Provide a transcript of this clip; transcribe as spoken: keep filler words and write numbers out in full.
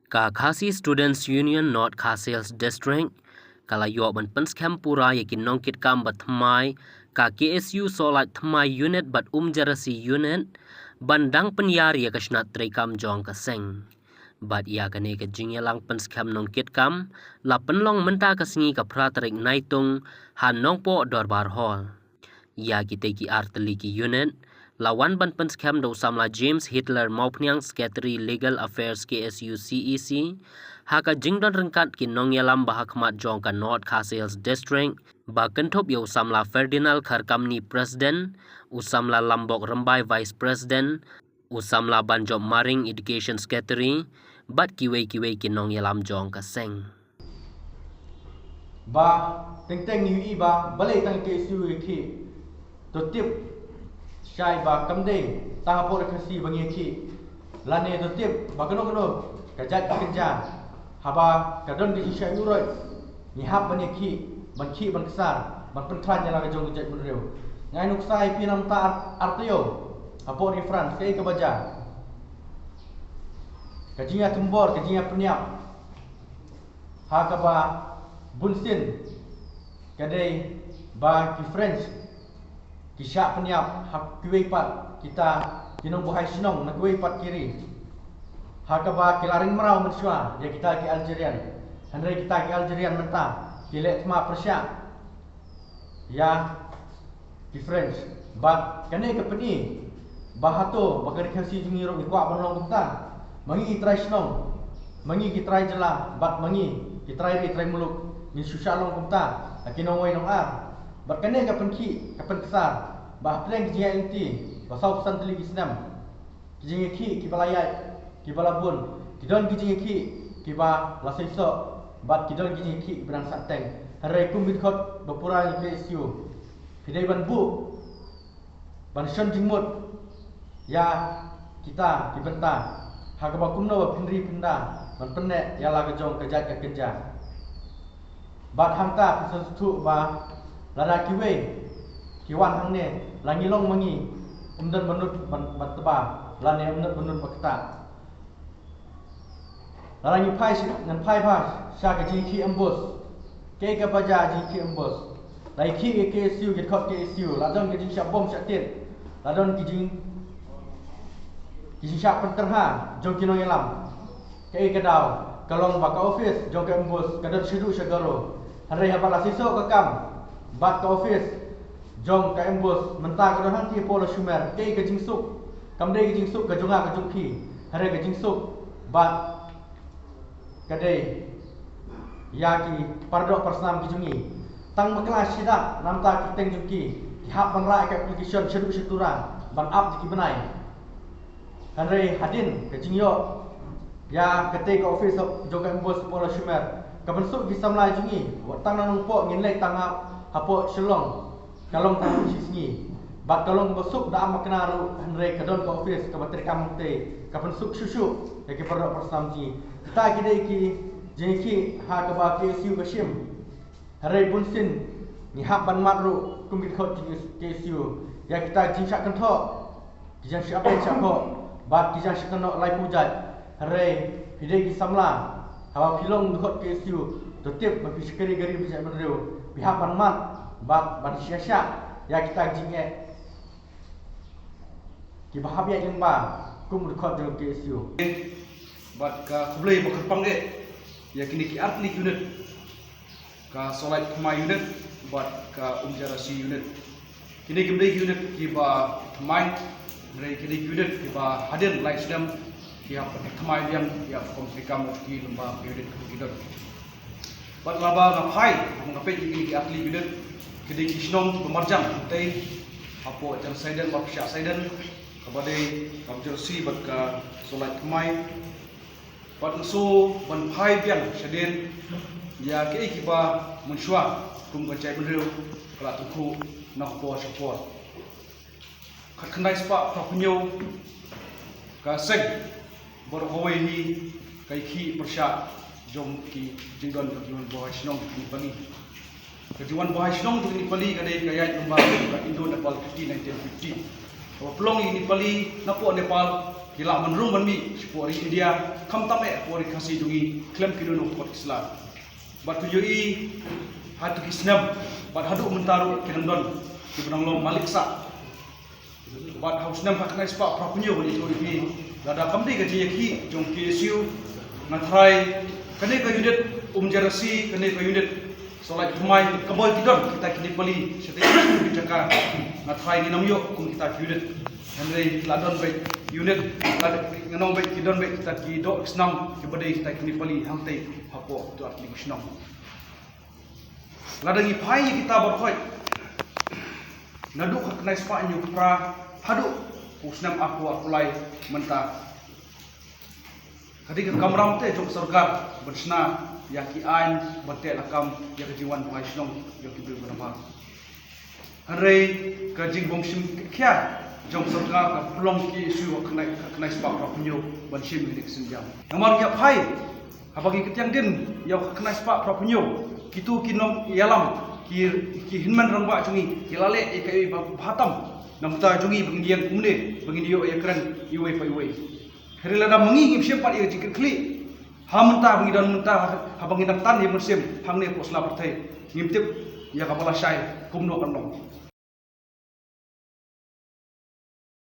Ka Khasi Students Union North Khasi Hills District ka la ïoh ban pynskhem pura ïa ki nongkitkam ba thymmai ka K S U Sohlight Thymmai Unit bad Umjerasi Unit ban dang pynïar ïa ka shnat treikam jong ka seng. Bad ïa kane ka jingïalang pynskhem nongkitkam la pynlong mynta ka sngi ka phra tarik Naitung ha Nongpoh Dorbar Hall. Ïa kitei ki artylli ki unit la wan ban pynskhem da u samla James Hitler Mawphniang, Secretary Legal Affairs K S U C E C, ha ka jingdon ryngkat ki nongïalam ba ha khmat jong ka North Khasi Hills District, ba kynthup ïa u samla Ferdinand Kharkamni, President, u samla Lambok Rymbai, Vice President, u samla Banjop Maring, Education Secretary, bad kiwei kiwei ki nongïalam jong ka seng. Ba teng teng ngi ïohi ba balei tang K S U ïa ki, to tip shai ba kam dei tang hapoh Ri Khasi ba ngi ïa ki, lane to tip ba kano kano ka jait ka kynja, haba ka don ka jingshah ïuh roit, ngi hap ban ïa ki, ban ki ban ksar, ban pynkhlaiñ ïa la ka jong ka jaitbynriew. Ngai nuksa ïa phi namar ar, ar taïew hapoh Ri France, kaei kaba jia? Ka jingïatymbor, ka jingïapynïap. Ha kaba bunsien ka dei ba ki French ki shah pynïap ha kiwei pat kita ki nongbuhai shnong na kiwei pat ki ri. Ha kaba ki la ring mraw mynshuwa ïa kita ki Algerian. Hynrei kita ki Algerian mynta ki leh thma pyrshah ïa ki French. Bad kane ka pyni ba hato ba ka Ri Khasi jong ngi ruh ngi kwah ban long kumta? Ma ngi ki trai shnong, ma ngi ki trai jylla, bad ma ngi ki trai ri trai muluk, ngin shu shah long kumta ha ki nongwei nongar? Bad kane ka pynkhih, ka pynksar ba hapdeng ki jingïaid lynti ba saw phew san tylli ki snem, ki jingïakhih kiba la ïaid, kiba la bun, ki don ki jingïakhih kiba la seisoh, bad ki don ki jingïakhih kiba dang sahteng. Hynrei kum ki dkhot ba pura jong ka K S U, phi dei ban buh, ban shon jingmut ïa kita ki bynta, ha kaba kumno ba phin ri phin da ban pynneh ïa la ka jong ka jait ka kynja. Bad hangta phin sa sngewthuh ba lada kiwei ki wan hangne, la ngi long ma ngi, ym don ba nud ban, ban tba, lane ym don ba nud ba ktah. Lada ngi phai shi, ngan phai bha sha ka jingïakhih ambus. Kaei kaba jia jingïakhih ambus? La ïakhih ïa ka K S U, ki dkhot K S U, la don ka jingshah bom shah tied, la don ki jing, ki jingshah pynterha jong ki nongïalam. Kaei ka daw? Ka long ba ka office jong ka ambus ka don shaduh sha Garo. Hynrei haba la seisoh ka kam bad ka office jong ka ambus mynta ka don hangtei hapoh Loshumer. Kaei ka jingsuk? Kam dei ka jingsuk ka jong nga ka jong phi, hynrei ka jingsuk bad ka dei ïa ki paradoh parasnam ki jong ngi. Tang bakla shi dak namar ka kyrteng jong ki, ki hap ban rah ïa ka application shaduh shatura ban ap ïa ki bnai. Hynrei hadien ka jingïoh ïa katei ka office jong ka ambus hapoh Loshumer, ka pynsuk ki samla jong ngi, wat tang na Nongpoh ngin leit tang ha, hapoh Shillong, ka long tang shi sngi. Bad ka long kaba suk da ap makna ruh, hynrei ka don ka office kaba treikam hangtei, ka pynsuk shuh shuh ïa ki paradoh parasnam jong ngi. Kita ki dei ki jingïakhih ha kaba K S U ka shim. Hynrei bunsien ngi hap ban mad ruh kum ki dkhot jong K S U ïa kita ki jingshah kynthoh, ki jingshah pynshah khoh bad ki jingshah kynnoh laiphew jait. Hynrei phi dei ki samla, haba phi long dkhot K S U, to tip ba phi shakri ka ri bad ka jaitbynriew, phi hap ban mad bad ban shah shah ïa kita ki jingeh kiba hap ïaid lyngba kum u dkhot jong ka K S U. Bad ka khublei ba kyrpang eh ïa kine ki artylli ki unit, ka Sohlight Thymmai Unit bad ka Umjerasi Unit. Kine kim dei ki unit kiba thymmai, hynrei kine ki unit kiba hadien lai snem ki hap thymmai biang, ki hap kum treikam ki lyngba ki unit ki don. Bad lada nga phai, nga peit ïa kine ki artylli ki unit, ki dei ki shnong kiba marjan, tei hapoh jan Saiden bad pyrshah Saiden, kaba dei ka Umjerasi bad ka Sohlight Thymmai. Bad nga shu ban phai biang shadien ïa kiei kiba mynshuwa kum ka jaitbynriew ka la tyngkhuh na ka por sha ka por. Khatkhyndai spah phra phew hynñiew ka seng baroh kawei hi ka ïakhih pyrshah jong ki jingdon jong ki wan buhai shnong jong ki Nepali. Ka jingwan buhai shnong jong ki Nepali ka dei ka ïaid lyngba ka Indo-Nepal Treaty nineteen fifty. Ba pynlong ïa ki Nepali napoh Nepal ki la ban rung ban mih shapoh ri India, khamtam eh hapoh ri Khasi jong ngi khlem kino kino ka kot ka sla. Bad to ïohi ha kito ki snem bad haduh mynta ruh ki dang don kiba dang long malik sah. Bad ha u snem khatkhyndai spah phraphew hynñiew, ngan ïathuh ïa phi, lada kam dei ka jingïakhih jong K S U, nga tharai kane ka unit Umjerasi, kane ka unit Sawlai Thymmai, ka boi ki don kita ki Nepali shatei ki jaka. Nga tharai ngin ym ïoh kum kita ki unit. Hynrei la don beit unit, la don, nga ong beit, ki don beit kita ki doh ki snam kiba dei kita ki Nepali hangtei hapoh kito ki shnong. Lada ngi phai ïa kita baroh khoit, naduh khatkhyndai spah hynñiewphew phra haduh u snem arphew arphew lai mynta, ka dei ka kamram te jong ka sorkar ban shna ïa ki aiñ ban teh lakam ïa ka jingwan bnai shnong jong ki briew ba nabar. Hynrei ka jingbym shim khia jong ka sorkar ka pynlong K S U ha khyndai, ha khyndai spah phraphew hynñiew ban shim ïa kane ka sienjam. Namar ïa phai, haba ngi kyntiang dien ïa u khyndai spah phraphew hynñiew, kito ki nongïalam, ki, ki hynmen rangbah jong ngi ki la leh ïa kaei ba bha tam na ka bynta jong ngi ba ngin ïeng kumne, ba ngin ïoh ïakren iwei pa iwei. Hynrei lada ma ngi ngim shim pat ïa ka jingkitkhlieh ha mynta ba ngi don mynta, haba ngi dang tan ïa ka mynsiem hangne hapoh sla pyrthei, ngim tip ïa kaba lashai kumno kan long.